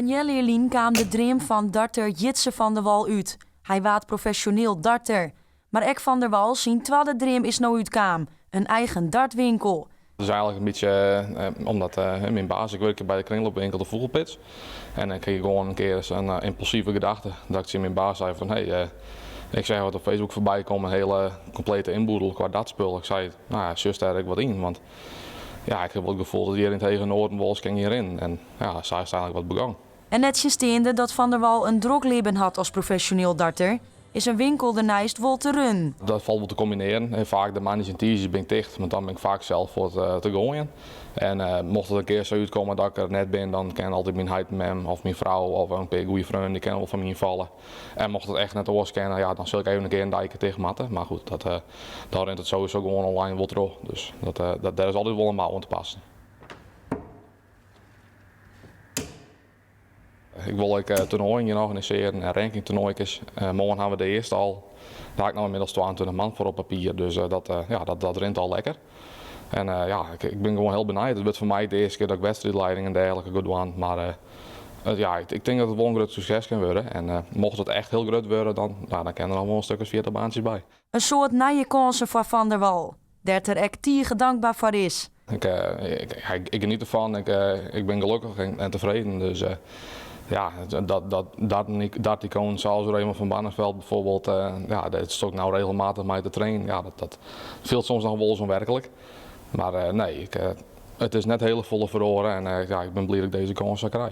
In healjier lyn kaam de dream fan darter Jitse van der Wal út. Hy waard profesjoneel darter. Mar ek Van der Wal syn twadde dream is no útkaam, in eigen dartwinkel. Dat is eigenlik in bytsje omdat myn baas, ik wurkje by de kringloopwinkel De Fûgelpits en ik hie gewoan in kear in ympulsive gedachte dat ik tsjin myn baas sei fan hey, ik seach wat op Facebook foarby kommen, in hiele komplete ynboedel kwa dartspul. Ik sei, no ja, sjochst dêr ek wat yn, want ja, ik ha wol it gefoel dat hjir yn it hege noarden wol ris kin gean rinnen en ja, sa is it eigenlik wat begûn. En nettsjinsteande dat Van der Wal in drok libben hat as profesjoneel darter, is in winkel derneist wol te runnen. Dat falt wol te kombinearjen. Faak de moandeis en tiisdeis bin ik ticht, want dan bin ik faak sels fuort te goaien. En mocht it in kear sa útkomme dat ik der net bin, dan kin altyd myn heit en mem of myn frou of in pear goede freonen, dy kinne wol foar my ynfalle. En mocht it echt net oars kinne, ja, dan sil ik even in kear in deike ticht moatte. Mar goed, dat, dan rint it sowieso gewoan online wol troch. Dus dat, dêr is altyd wol in mou oan te passen. Ik wol ek toernoaien gean organisearjen en rankingtoernoaikes. Moarn hawwe we de earste al. Dêr ha ik no ynmiddels 22 man foar op papier, dus dat, ja, dat rint al lekker. En ja, ik bin gewoan hiel benijd. It wurdt foar my de earste kear dat ik wedstriidlieding en dergelike gean dwaan. Mar ja, ik tink dat it wol in grut sukses kin wurde. En mocht it echt hiel grut wurde, dan, no, dan kin der noch wol in stik as 40 baantsjes by. In soad nije kânsen foar Van der Wal, dêr't er ek tige dankber foar is. Ik, ik geniet derfan, ik bin gelokkich en tefreden. Dus ja, dat, dat, dat icoon zoals Raymond van Barneveld bijvoorbeeld, ja, dêr stean ik no regelmatich mei te trainen. Ja, dat fielt soms noch wolris ûnwerklik. Mar nee, ik, it is net hiele folle feroare en ja, ik bin bliid dat ik dizze kâns sa krij.